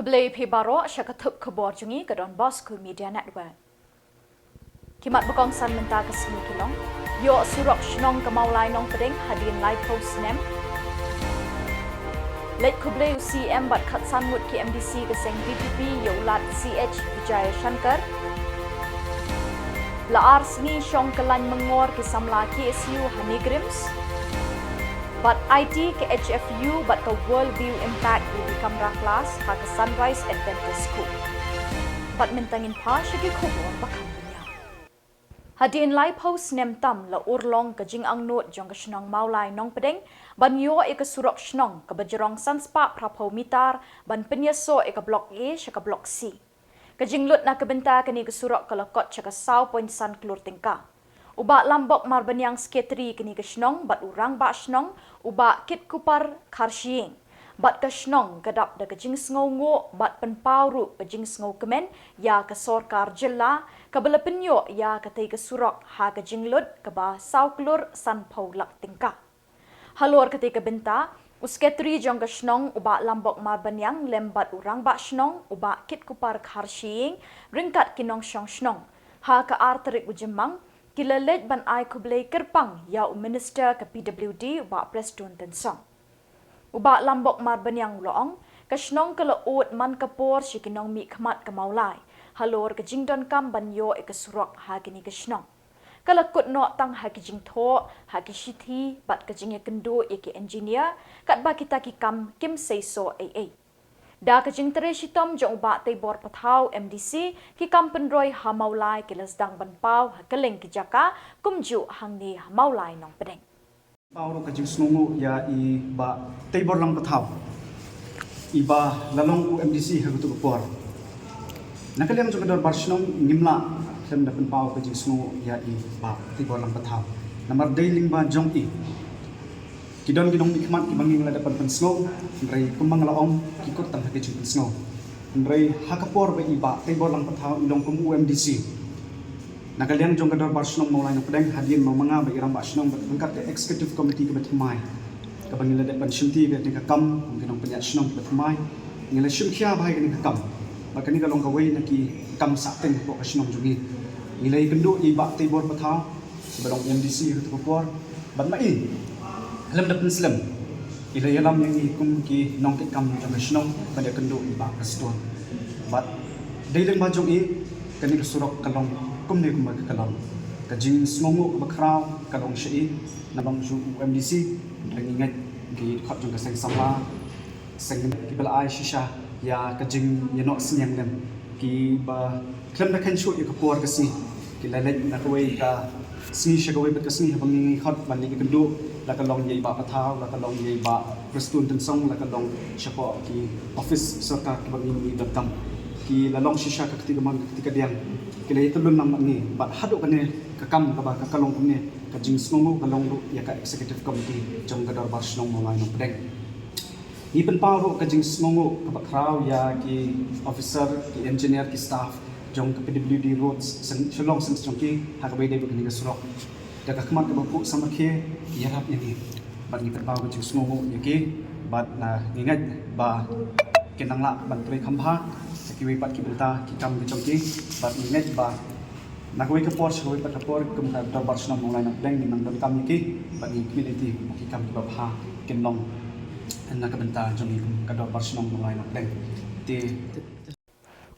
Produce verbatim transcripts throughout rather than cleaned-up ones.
Khublei phi baroh sha ka thup khubor jong ngi ka Don Bosco Media Network. Ki mat ba kongsan mynta ka sngi ki long: ïoh surok shnong ka Mawlai Nongpdeng hadien laiphew snem. Leit khublei u C M bad khatsan ngut ki M D C ka seng V P P ïa u Lat C H Vijayashankar. La ar sngi shong kyllain myngor ki samla K S U ha NEIGRIHMS. Bad aiti ka H F U bad ka World View Impact Ribi Kamra Class ha ka Sunrise Adventist School. Bad mynta ngin phai sha ki khubor ba kham bniah. Hadien laiphew snem tam la urlong ka jingangnud jong ka shnong Mawlai Nongpdeng ban ïoh ïa ka surok shnong kaba jrong san spah phraphew mitar ban pynïasoh ïa ka Block A sha ka Block C. Ka jinglut na ka bynta kane ka surok ka la kot sha ka saw point san klur tyngka. U Bah Lambok Marbaniang, Secretary kane ka shnong, bad u Rangbah Shnong, u Bah Kitkupar Kharshiing, bad ka shnong ka dap da ka jingsngewnguh bad pynpaw ruh ka jingsngewkmen ïa ka sorkar jylla kaba la pynïoh ïa katei ka surok ha ka jinglut kaba saw klur sanphew lak tyngka. Halor katei ka bynta, u Secretary jong ka shnong u Bah Lambok Marbaniang lem bad u Rangbah Shnong u Bah Kitkupar Kharshiing ryngkat ki nongshong shnong ha ka ar tarik u Jymmang ki la leit ban ai khublei kyrpang ïa u Minister ka P W D u Bah Prestone Tynsong. U Bah Lambok Marbaniang u la ong, ka shnong ka la ud man ka por sha ki nongmihkhmat ka Mawlai halor ka jingdonkam ban ïoh ïa ka surok ha kane ka shnong. Ka la kut noh tang ha ki jingthoh, ha ki shithi bad ka jingïakynduh ïa ki engineer, katba kita ki kam kim seisoh ei ei. Da ka jingtrei shitom jong u Bah Teibor Pathaw, M D C, ki kam pynroi ha Mawlai ki la sdang ban paw ha kylleng ki jaka, kumjuh hangne ha Mawlai Nongpdeng. Paw ruh ka jingsngewnguh ïa i Bah Teibor Lang Pathaw, i ba la long u M D C ha kato ka por. Na ka liang jong ka dorbar shnong ngim lah khlem da pynpaw ka jingsngewnguh ïa i Bah Teibor Lang Pathaw. Namar dei lyngba jong i ki don ki nongmihkhmat kiba ngi la dep ban pynsngew, hynrei kumba nga la ong ki kut tang ha ka jingpynsngew. Hynrei ha ka por ba i Bah Teibor Lang Pathaw i long kum u M D C, na ka liang jong ka dorbar shnong Mawlai Nongpdeng, hadien ma nga bad i Rangbah Shnong bad ryngkat ka executive committee kaba thymmai, kaba ngi la dep ban shimti beit ïa ka kam kum ki nongpynïaid shnong kiba thymmai, ngi la shim khia bha ïa kane ka kam. Bad kane ka long kawei na ki kam sahteng hapoh ka shnong jong ngi. Ngi la ïakynduh ïa i Bah Teibor Pathaw, kiba long M D C ha kato ka por, bad ma i, khlem da pynslem, i la ïalam ïa ngi kum ki nongkitkam jong ka shnong ban ïakynduh ïa i Bah Prestone. Bad dei lyngba jong i kane ka surok ka long kumne kumba ka long. Ka jingsngewnguh kaba khraw ka long sha i, na long shu u M D C, hynrei ngi ngeit ki dkhot jong ka seng samla, seng kiba la ai shisha ïa ka jingïanoh synñiang lem, kiba khlem da kheiñ shuh ïa ka por ka sngi ki la leit na kawei ka sngi sha kawei pat ka sngi haba ngi ngi khot ban leit ïakynduh, la ka long ïa i Bah Pathaw, la ka long ïa i Bah Prestone Tynsong, la ka long shapoh ki office sorkar kiba ngi ngi donkam. Ki la long shisha ka kti kamon ka kti kadiang, ki la ïatylli lang bad ngi, bad haduh kane ka kam kaba ka, ka long kumne, ka jingsngewnguh ka long ruh ïa ka executive committee jong ka dorbar shnong Mawlai Nongpdeng. Ngi pynpaw ruh ka jingsngewnguh kaba khraw ïa ki officer, ki engineer, ki staff jong ka P W D Roads, seng, Shillong Central jong ki, ha kaba ïadei bad kane ka surok. Da ka khmat kaba khuid samrkhie, ki ïarap ïa ngi. Bad ngi pynpaw ka jingsngewnguh ïa ki, bad, ah, ngi ngeit ba kin nang lah ban trei kham bha sha kiwei pat ki bynta ki kam ki jong ki, bad ngi ngeit ba na kawei ka por sha kawei pat ka por, kum ka dorbar shnong Mawlai Nongpdeng, ngi nang donkam ïa ki, bad ngi khmih lynti ba ki kam kiba bha kin long na ka bynta jong ngi kum ka dorbar shnong Mawlai Nongpdeng. Te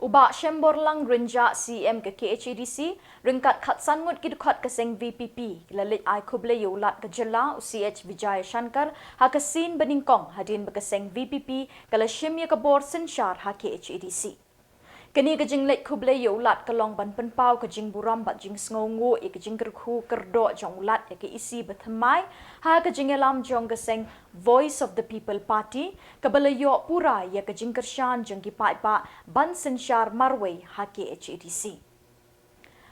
u Bah Shemborlang Rynjah, C M ka K H A D C, ryngkat khatsan ngut ki dkhot ka seng V P P, ki la leit ai khublei ïa u Lat ka jylla, u C H Vijayashankar, ha ka sien banyngkong hadien ba ka seng V P P ka la shim ïa ka bor synshar ha K H A D C. Kane ka jingleit khublei ïa u Lat ka long ban pynpaw ka jingburom bad jingsngewnguh ïa ka jingkyrkhu kyrdoh jong u Lat ïa ka E C ba thymmai, ha ka jingïalam jong ka seng Voice of the People Party, kaba la ïoh pura ïa ka jingkyrshan jong ki paidbah ban synshar marwei ha K H A D C.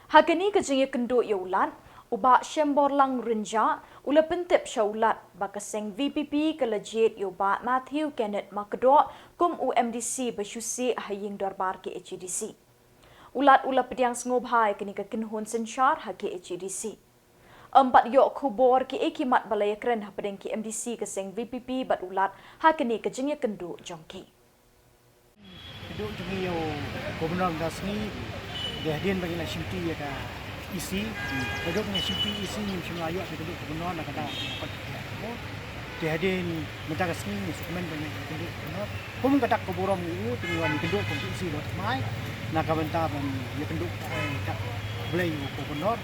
Ha kane ka jingïakynduh ïa u Lat, u Bah Shemborlang Rynjah u la pyntip sha u Lat ba ka seng V P P ka la jied ïa u Bah Matthew Kenneth Makdoh kum u M D C ba shu sieh ha ïing dorbar K H A D C. U Lat u la pdiang sngewbha ïa kane ka kynhun synshar ha K H A D C. Ym pat ïoh khubor kiei ki mat ba la ïakren hapdeng ki M D C ka seng V P P bad u Lat ha kane ka jingïakynduh jong ki. Duh jong ngi ïa u Governor mynta sngi, dei hadien ba ngi la shimti ïa ka E C. Ba duh ngi shimti E C ngim shym la ïoh ïa ka duh Governor na ka daw ka kot ka Dei hadien mynta ka sngi ngi sngewkmen ba ngi ïa ka duh Governor. Kum ka dak ka burom u u te ngi wan ïa ka duh kum E C ba thymmai. Na ka bynta ban ïa ka duh ka ai dak Blei u Governor.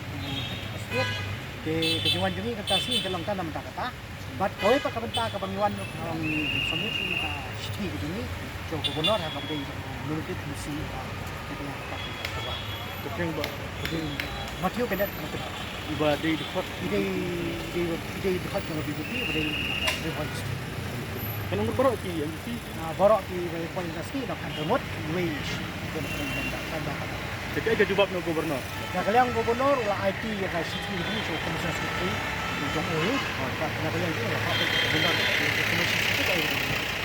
Te ka jingwan jong ngi kata sngi ka long ta na mynta kata. Bad kawei pat ka bynta kaba ngi wan, um, submit ïa ka shithi ka jong ngi sha u Governor ha kaba dei nominated M C, uh, ka dei ka party ka ba. Ka kyrteng ba, ka dei Matthew Bennett Matthew. Iba dei dkhot. I dei, i dei, i dei dkhot jong ka B J P, iba dei dei voice. Kan ong baroh ki M C. Ah, baroh ki ba poi industry ba kan remot wage. Kan remot. Te kaei ka jubab na u Governor? Na ka liang Governor u la aiti ïa ka shithi ka jong u sha u Commissioner Secretary jong u. Na ka liang u la aiti Governor ïa ka Commissioner Secretary.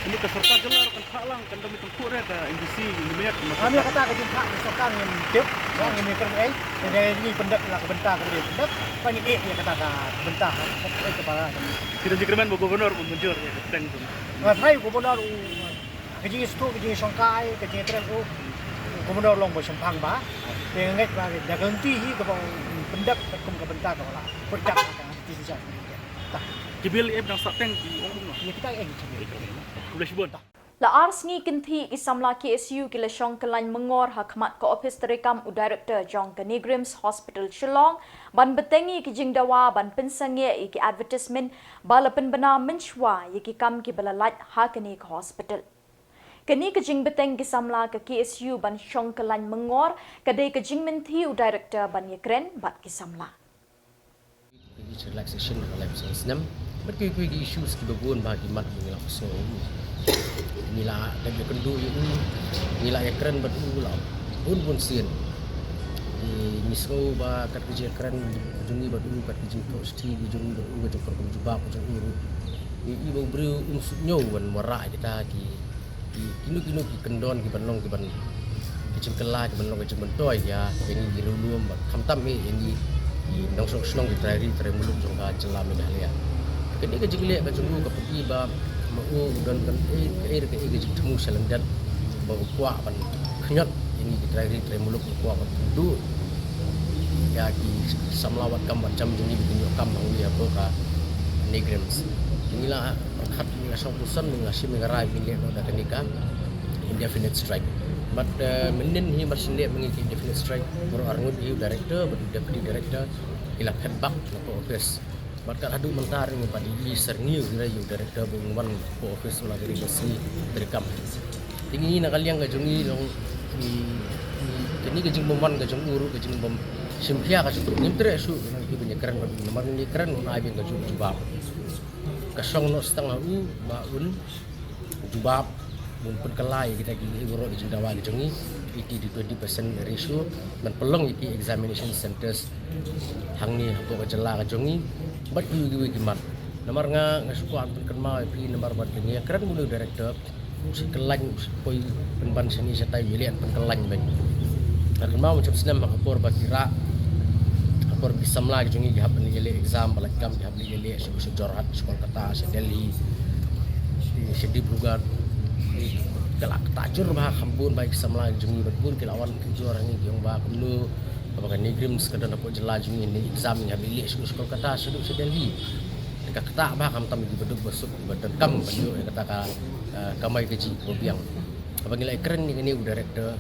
Ini ka sorkar jylla ruh kan phah lang, kan dang ym tyngkhuh re ka M D C, ym ïa ka. Ngam ïa kata ka jingphah ka sorkar ngim tip, ngim ïa kren ei. Te dei ngi pyndep la ka bynta ka dei pyndep, ba ngi eh ïa kata ka bynta ha ka, ka para. Kita jingkyrmen ba Governor ba mynjur ïa ka teng tu. Nga tharai Governor u Ka jingïasyllok, ka jingïashongkai, ka jingïatrei u Governor long ba shemphang ba. Te nga ngeit ba da ka lynti hi kaba pyndep katkum ka bynta kaba la. Pyndep ka decision. Ta. Ki bill ep dang sah teng ki ong ong. Ïa kita eng ki bill. Khublei shibun. La ar sngi kynthih ki samla K S U ki la shong kyllain myngor ha khmat ka ophis treikam u director jong ka NEIGRIHMS Hospital Shillong ban bteng ïa ki jingdawa ban pynsangeh ïa ki advertisement ba la pynbna mynshuwa ïa ki kam kiba la lait ha kane ka hospital. Kane ka jingbteng ki samla ka K S U ban shong kyllain myngor ka dei ka jingmynthi u director ban ïakren bad ki samla. Ki relaxation ka life science nem. Bad ki ki issues kiba bun ba ki mat ngi la sngew. Ngi la da ïakynduh ïa u, ngi la ïakren bad u la bun bun sien. Ngi sngew ba kat ka jingïakren jong ngi bad u, kat ka jingthoh shithi jong ngi bad u, ka jingpynrem jubab jong u ruh. Ïa i ba u briew um suk ñiew ban wanrah kita ki, ki, kino kino ki kyndon ki ban long ki ban, ki jingkylla ki ban long ki jingmyntoi ïa, ïa ngi ki riewlum bad khamtam ïa, ïa ngi ki nongshong shnong ki trai ri trai muluk jong ka jylla Meghalaya. Kane ka jingleh ka jong u ka pyni ba ma u don kaei kaei ka jingthmu sha lyndet ba u kwah ban khñiot ïa ngi ki trai ri trai muluk, u kwah ban pynduh ïa ki samla wad kam wad jam jong ngi ba kin ïoh kam hangne hapoh ka NEIGRIHMS. Ngi la pyrkhat, ngi la shong puson, ngi la shim, ngi la rai, ngi leh noh da kane ka indefinite strike. Bad, eh, mynnin hi mar shu leh ma ngi ka indefinite strike, baroh arngut hi u director bad u deputy director ki la phet bak na ka office. Bad kat haduh mynta ruh ngim pat ïohi syrngiew ïa u director ba un wan hapoh office, u la dei ka sngi treikam. Te ngi na ka liang ka jong ngi long, ngi, ngi, kane ka jingbym wan ka jong u ruh, ka jingbym shim khia ka jong u, ngim treh shuh nang ki ban ïakren bad u, namar ngi kren un ai biang ka jubab. Ka shong noh tang ha u ba un jubab, un pynkylla ïa kita ki, ïa baroh ki jingdawa ki jong ngi, eighty to twenty percent ratio, ban pynlong ïa ki examination centers hangne hapoh ka jylla ka jong ngi bad kiwei kiwei ki mat. Namar nga, nga shu kwah pynkynmaw ïa phi namar ba ngi ïakren bad u director, u shu kyllain, u shu poi pynban shane shatai, u ïaleh pynkyllain beit. Nga kynmaw mynshwa snem ha ka por ba ki rah, ha ka por ba ki samla ki jong ngi ki hap ban ïaleh exam ba la kam, ki hap ban ïaleh sha, sha Jorhat, sha Kolkata, sha Delhi, sha Dibrugarh. Ka la kata jur ba kham bun ba ki samla ki jong ngi bad bun ki la wan ki jur ha ngi ki ong ba kumno ba ka NEIGRIHMS ka don hapoh jylla jong ngi, ne exam ngi hap ïaleh sha, sha Kolkata, shaduh sha Delhi. Te ka kata ba khamtam ki baduk basuk ki ba donkam ban ïoh ïa kata ka, eh, kamai kajih kaba biang. Haba ngi la ïakren ïa kane u director,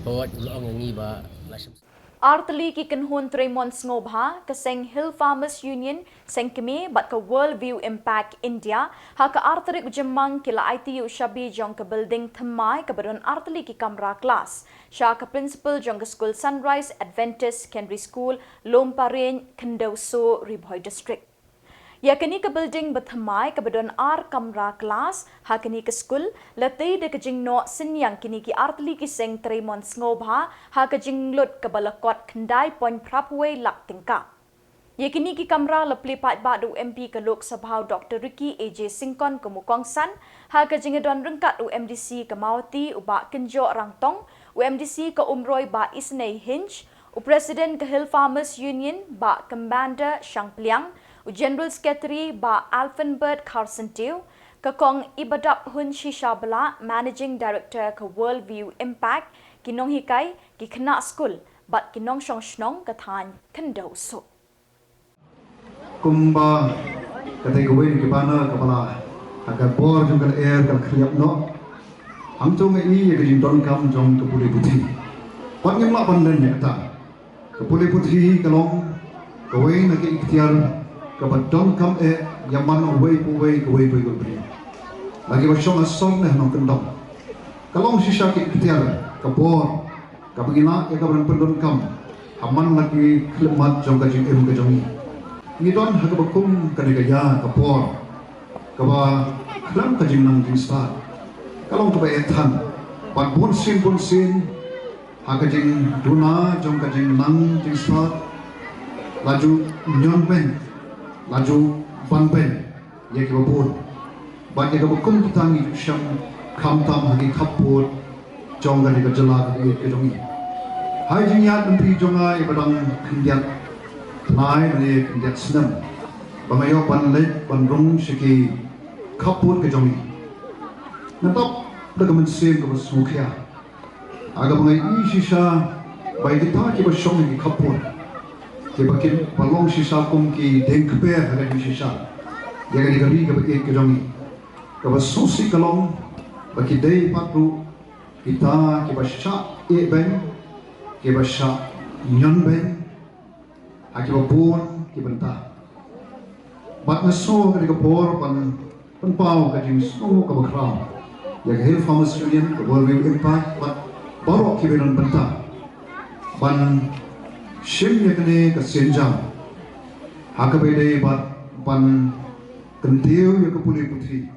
ba wat u la ong ïa ngi ba la shim. Artylli ki kynhun trei mon sngewbha, ka seng Hill Farmers Union, seng kmie bad ka World View Impact India, ha ka ar tarik u Jymmang ki la aiti ïa u shabi jong ka building thymmai kaba don artylli ki kamra klas sha ka principal jong ka skul Sunrise Adventist Secondary School, Lum Parieñ, Khyndew Soh, Ri Bhoi District. Ïa kane ka building ba thymmai kaba don ar kamra klas ha kane ka skul, la tei da ka jingnoh synñiang kine ki artylli ki seng trei mon sngewbha ha ka jinglut kaba la kot khyndai point phra phew wei lak tyngka. Ïa kine ki kamra la plie paidbah da u M P ka Lok Sabha u Doctor Ricky A J Syngkon kum u kongsan, ha ka jingïadon ryngkat u M D C ka Mawhati u Bah Kynjoh Rangtong, u M D C ka Umroi Bah Isynei Hinge, u President ka Hill Farmers Union Bah Commander Shangpliang, u General Secretary Bah Alphinbert Kharsyntiew, Ka Kong Ibadap Hun Shisha Blah, Managing Director ka Worldview Impact, ki nonghikai, ki khynnah skul bad ki nongshong shnong ka thaiñ Khyndeusuk. Kumba kata kawei na ki banner kaba la ha ka bor jong ka lyer ka la khlieh noh. Hangto nga i ïa ka jingdonkam jong ka pule puthi. Pat ngim lah ban len ïa kata. Ka pule puthi ka long kawei na ka iktiar kaba donkam eh ïa man uwei pa uwei, kawei pa uwei ka briew. La kiba shong ha sor ne ha nongkyndong. Ka long shisha ka iktiar, ka bor kaba ngi lah ïa ka ban pyndonkam ha man la ki khyllipmat jong ka jingim ka jong ngi. Ngi don ha kaba kum kane ka ïa ka por kaba khlem ka jingnang jingstad. Ka long kaba eh than. Bad bun sien bun sien ha ka jingduna jong ka jingnang jingstad, la ju ñion beiñ, la ju ban beiñ ïa kiba bun. Bad ïa kaba kum kita ngi ju shem khamtam ha ki khappud jong kane ka jylla kaba ïeit ka jong ngi. Ha i jingïaid lynti jong nga iba dang khyndiat bnai lane khyndiat snem ba nga ïoh ban leit ban rung sha ki khappud ka jong ngi, nga dap da ka mynsiem kaba sngewkhia. Ha kaba nga i shisha ba ïa kita kiba shong ha ki khappud, kiba kin ba long shisha kum ki dieng kper ha ka jingshisha ïa kane ka ri kaba ïeit ka jong ngi, kaba sngewsih ka long ba ki dei pat ruh kita kiba shah ïeh beiñ, kiba shah ñion beiñ ha kiba bun ki bynta. Bad nga sngew ha kane ka por ban pynpaw ka jingsngewnguh kaba khraw ïa ka Hill Farmers Union, ka Worldview Impact bad baroh kiba don bynta ban shim ïa kane ka sienjam ha kaba ïadei bad ban kyntiew ïa ka pule puthi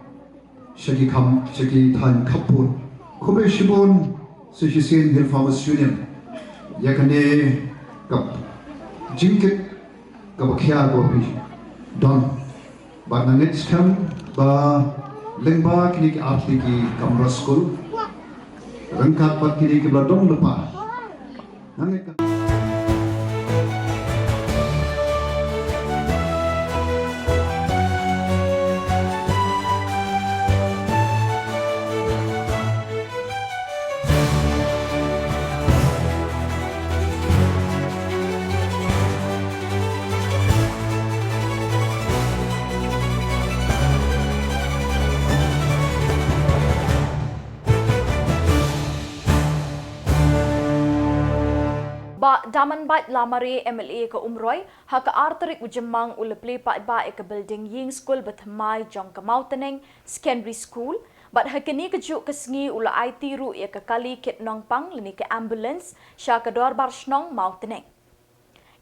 sha ki kham, sha ki thaiñ khappud. Khublei shibun sa shisien Hill Farmers Union ïa kane ka jingkit kaba khia kaba phi don. Bad nga ngeit skhem ba lyngba kine ki artylli ki kamra skul ryngkat bad kine kiba la don lypa, nga ngeit ka Bah Damanbait Lamare, M L A ka Umroi, ha ka ar tarik u Jymmang u la plie paidbah ïa ka building ïing skul ba thymmai jong ka Mawtneng Secondary School, bad ha kane kajuh ka sngi u la aiti ruh ïa ka kali kit nongpang lane ka ambulance sha ka Dorbar Shnong Mawtneng.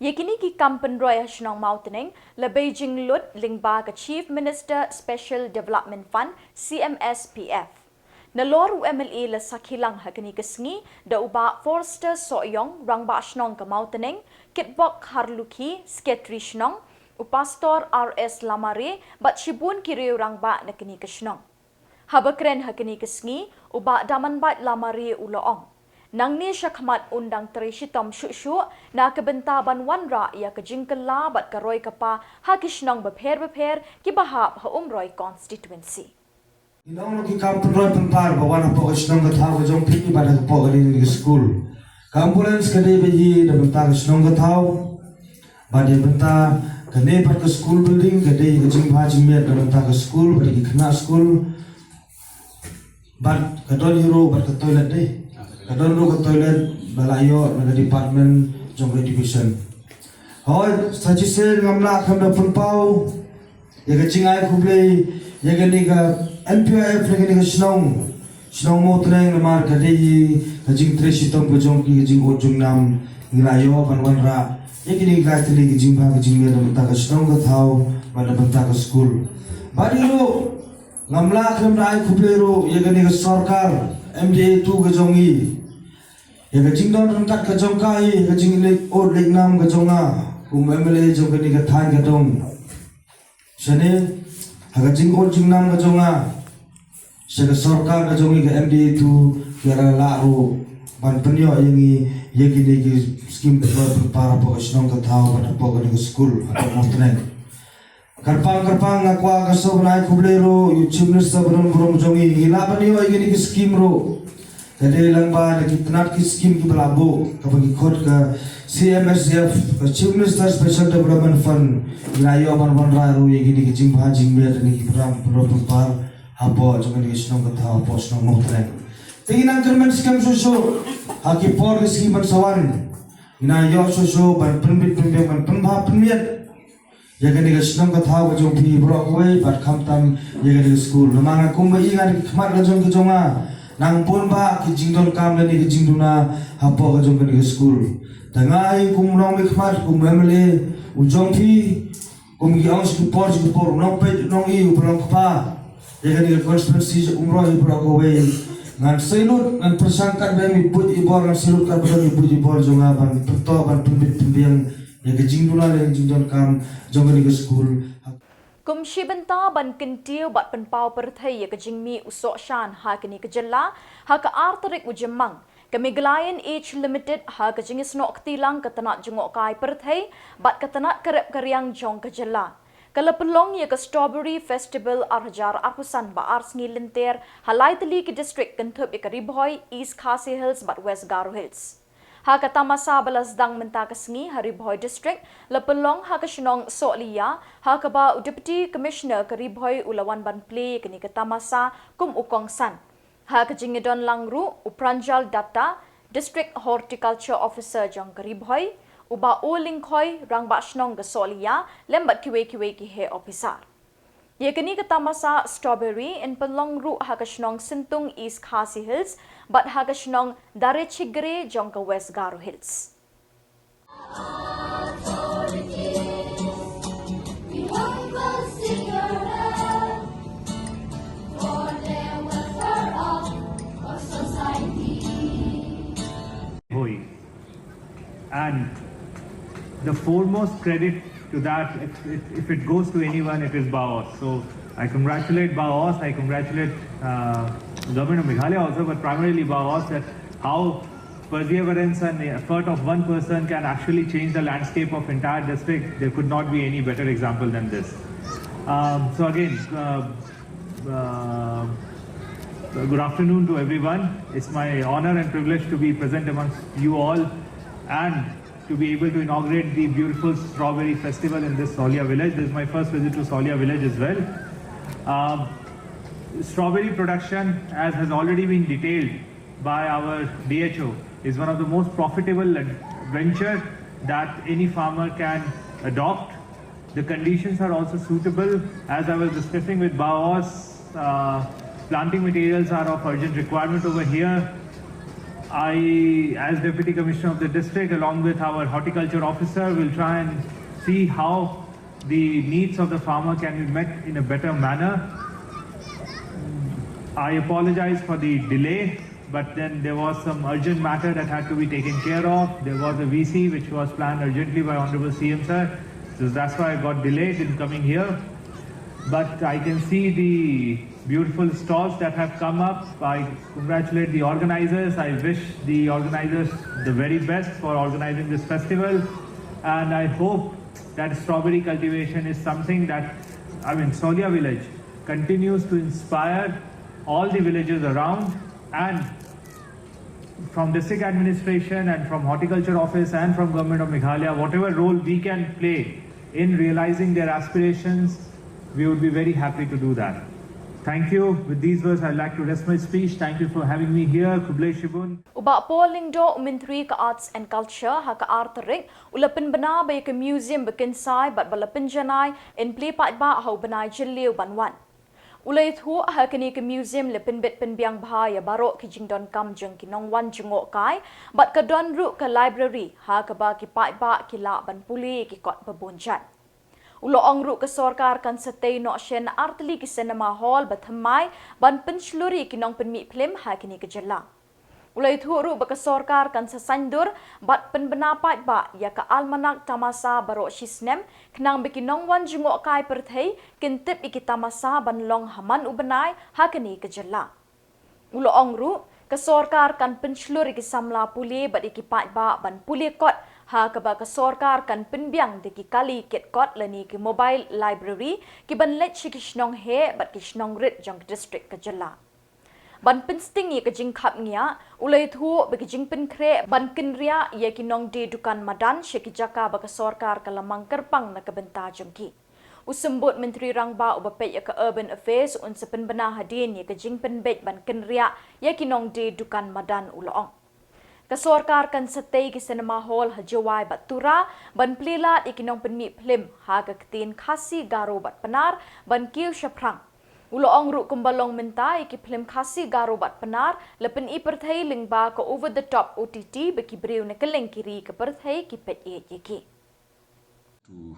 Ïa kine ki kam pynroi ha Shnong Mawtneng la bei jinglut lyngba ka Chief Minister Special Development Fund, C M S P F. Nalor u M L A la sakhi lang ha kane ka sngi da u Bah Forster Sohiong, Rangbah Shnong ka Mawtneng, Kitbok Kharlukhi, Secretary Shnong, u Pastor R S Lamare bad shibun ki riew rangbah na kane ka shnong. Haba kren ha kane ka sngi, u Bah Damanbait Lamare u la ong, nangne shakhmat un dang trei shitom shuh shuh na ka bynta ban wanrah ïa ka jingkylla bad ka roi ka par ha ki shnong bapher bapher kiba hap ha Umroi constituency. Ngi long ruh ki kam pynroi pynpar ba wan hapoh ka shnong ka thaw ka jong phi bad hapoh kane ka skul. Ka ambulance ka dei ba ïa da bynta ka shnong ka thaw. Bad ïa bynta kane bad ka school building ka dei ka jingbha jingmiat da bynta ka skul bad ki khynnah skul. Bad ka don hi ruh bad ka toilet dei. Ka don ruh ka toilet ba la ïoh na ka department jong ka education. Hoi, sa shisien ngam lah khlem da pynpaw ïa ka jingai khublei ïa kane ka N P I F na kane ka shnong, shnong Mawtneng, namar ka dei hi ka jingtrei shitom ka jong ki, ka jingud jingnam ngi la ïoh ban wanrah ïa kine ki lai tylli ki jingbha ki jingmiat na bynta ka shnong ka thaw bad na bynta ka skul. Bad hi ruh ngam lah khlem da ai khublei ruh ïa kane ka sorkar M D A two ka jong ngi. Ïa ka jingdon ryngkat ka jong ka hi, ka jingleit ud leit nam ka jong nga kum M L A jong kane ka thaiñ ka dong. Shane ha ka jingud jingnam ka jong nga sha ka sorkar ka jong ngi ka M D A two, ki la lah ruh ban pynïoh ïa ngi ïa kine ki skim pynroi pynpar hapoh ka shnong ka thaw bad hapoh kane ka skul hapoh Mawtneng. Kyrpang kyrpang nga kwah ka sngewbha ban ai khublei ruh ïa u Chief Minister ba don burom jong ngi, ngi lah ban ïoh ïa kine ki skim ruh. Ka dei lang ba da ki tnat ki skim kiba la buh kaba ki khot ka C M S D F, ka Chief Minister Special Development Fund, ngi la ïoh ban wanrah ruh ïa kine ki jingbha jingmiat, kine ki program pynroi pynpar hapoh jong kane ka shnong ka thaw, hapoh shnong Mawthleng. Te ngi nang kyrmen skhem shuh shuh ha ki por ki sngi ban sa wan, ngi nang ïoh shuh shuh ban pynbit pynbiang, ban pynbha pynmiat ïa kane ka shnong ka thaw ka jong phi baroh kawei, bad khamtam ïa kane ka skul. Namar nga kumba i nga da ki khmat la jong ka jong nga, nang bun bha ki jingdonkam lane ki jingduna hapoh ka jong kane ka skul. Te nga i kum u nongmihkhmat, kum u M L A u jong phi, kum ki ong shi ki por shi ki por, u nongpeit u nong-i uba long kpa ïa kane ka constituency jong Umroi baroh kawei. Ngan salute, ngan pyrshang katba i buit i bor, ngan salute katba i buit i bor jong nga ban pyntoh, ban pynbit pynbiang ïa ka jingduna lane ka jingdonkam jong kane ka skul. Kum shi bynta ban kyntiew bad pynpaw pyrthei ïa ka jingmih u sohshan ha kane ka jylla, ha ka ar tarik u Jymmang, ka Meghalayan Age Limited ha ka jingisnoh kti lang ka tnat jngohkai pyrthei bad ka tnat ka rep ka riang jong ka jylla, ka la pynlong ïa ka Strawberry Festival ar hajar arphew san ba ar sngi lynter ha lai tylli ki district, kynthup ïa ka Ri Bhoi, East Khasi Hills bad West Garo Hills. Ha ka tamasa ba la sdang mynta ka sngi ha Ri Bhoi District, la pynlong ha ka shnong Sohliya, ha kaba u Deputy Commissioner ka Ri Bhoi u la wan ban plie ïa kane ka tamasa kum u kongsan. Ha ka jingïadon lang ruh u Pranjal Datta, District Horticulture Officer jong ka Ri Bhoi, u Bah O Lyngkhoi, Rangbah Shnong ka Sohliya, lem bad kiwei kiwei ki heh ophisar. Ïa kane ka tamasa strawberry yn pynlong ruh ha ka shnong Syntung, East Khasi Hills, bad ha ka shnong Darechigre jong ka West Garo Hills. Hoi. And the foremost credit to that, if, if, if it goes to anyone, it is Bah Os. So I congratulate Bah Os, I congratulate uh, Government of Meghalaya also, but primarily Bah Os, that how perseverance and the effort of one person can actually change the landscape of entire district. There could not be any better example than this. Um, so again, uh, uh, good afternoon to everyone. It's my honor and privilege to be present amongst you all and to be able to inaugurate the beautiful strawberry festival in this Sohliya village. This is my first visit to Sohliya village as well. Um, strawberry production, as has already been detailed by our D H O, is one of the most profitable ad- venture that any farmer can adopt. The conditions are also suitable. As I was discussing with Bah Os, uh, planting materials are of urgent requirement over here. I, as Deputy Commissioner of the district, along with our horticulture officer, will try and see how the needs of the farmer can be met in a better manner. I apologize for the delay, but then there was some urgent matter that had to be taken care of. There was a V C which was planned urgently by Honorable C M sir. So that's why I got delayed in coming here. But I can see the beautiful stalls that have come up. I congratulate the organizers. I wish the organizers the very best for organizing this festival. And I hope that strawberry cultivation is something that, I mean, Sohliya village continues to inspire all the villages around, and from district administration and from horticulture office and from Government of Meghalaya, whatever role we can play in realizing their aspirations, we would be very happy to do that. Thank you. With these words, I'd like to rest my speech. Thank you for having me here. Khublei shibun. U Bah Paul Lyngdoh, u Myntri ka Arts and Culture, ha ka ar tarik u la pynbna ba ïa ka museum ba kynsai bad ba la pynjanai yn plie paidbah ha u bnai Jylliew ban wan. U la ïathuh ha kane ka museum la pynbit pynbiang bha ïa baroh ki jingdonkam jong ki nongwan jngohkai bad ka don ruh ka library ha kaba ki paidbah ki lah ban pule ïa ki kot ba bun jait. U la ong ruh ka sorkar kan sa tei noh shen ar tylli ki cinema hall ba thymmai ban pynshlur ïa ki nongpynmih phlim ha kane ka jylla. U la ïathuh ruh ba ka sorkar kan sa saiñdur bad pynbna paidbah ïa ka almanak tamasa baroh shi snem khnang ba ki nongwan jngohkai pyrthei kin tip ïa ki tamasa ban long ha man u bnai ha kane ka jylla. U la ong ruh ka sorkar kan pynshlur ïa ki samla pule bad ïa ki paidbah ban pule kot ha kaba ka sorkar kan pynbiang da ki kali kit kot lane ki mobile library ki ban leit sha ki shnong heh bad ki shnong rit jong ka district ka jylla. Ban pynsting ïa ka jingkhapngiah, u la ïathuh ba ka jingpynkhreh ban kynriah ïa ki nongdie dukan madan sha ki jaka ba ka sorkar ka la mang kyrpang na ka bynta jong ki. U Symbud Myntri Rangbah uba peit ïa ka Urban Affairs un sa pynbna hadien ïa ka jingpynbeit ban kynriah ïa ki nongdie dukan madan, u la ong. Ka sorkar kan sa tei ki cinema hall ha Jowai bad Tura ban plie lad ïa ki nongpynmih phlim ha ka ktien Khasi, Garo bad Pnar ban kiew shaphrang. U la ong ruh kumba long mynta ïa ki phlim Khasi, Garo bad Pnar la pyni pyrthei lyngba ka over the top O T T ba ki briew na kylleng ki ri ka pyrthei ki peit ïeit ïa ki. To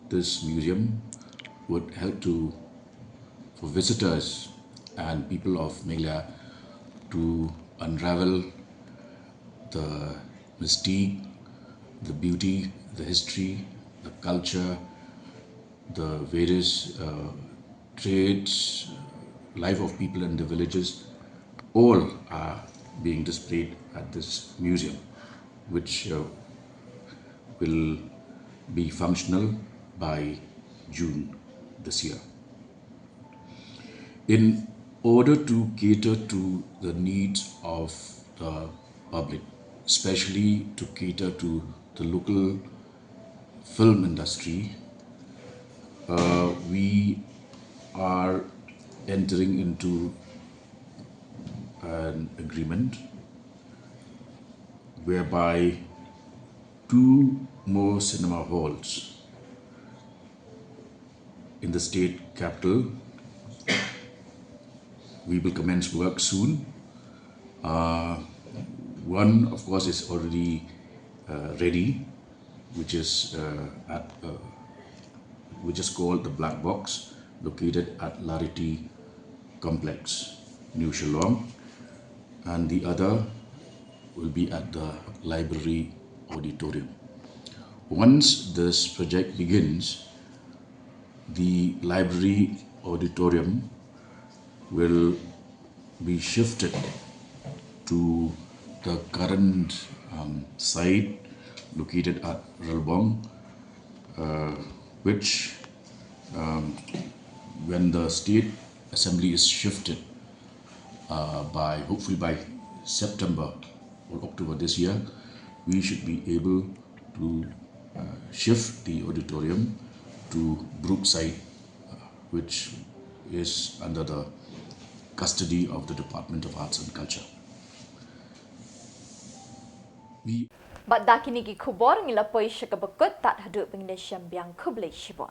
this museum would help to, for visitors and people of Meghalaya to unravel the mystique, the beauty, the history, the culture, the various uh, trades, life of people in the villages, all are being displayed at this museum, which uh, will be functional by June this year. In order to cater to the needs of the public, especially to cater to the local film industry, uh, we are entering into an agreement whereby two more cinema halls in the state capital. We will commence work soon. Uh, one, of course, is already uh, ready, which is uh, at, uh, which is called the Black Box, located at Lariti Complex, New Shillong, and the other will be at the library auditorium. Once this project begins, the library auditorium will be shifted to the current um, site located at Relbong, uh, which, um, when the state assembly is shifted uh, by, hopefully by September or October this year, we should be able to uh, shift the auditorium to Brookside, uh, which is under the custody of the Department of Arts and Culture. We Bad da kine ki khubor ngi la poi sha kaba kut, tad haduh ba ngin ïashem biang, khublei shibun.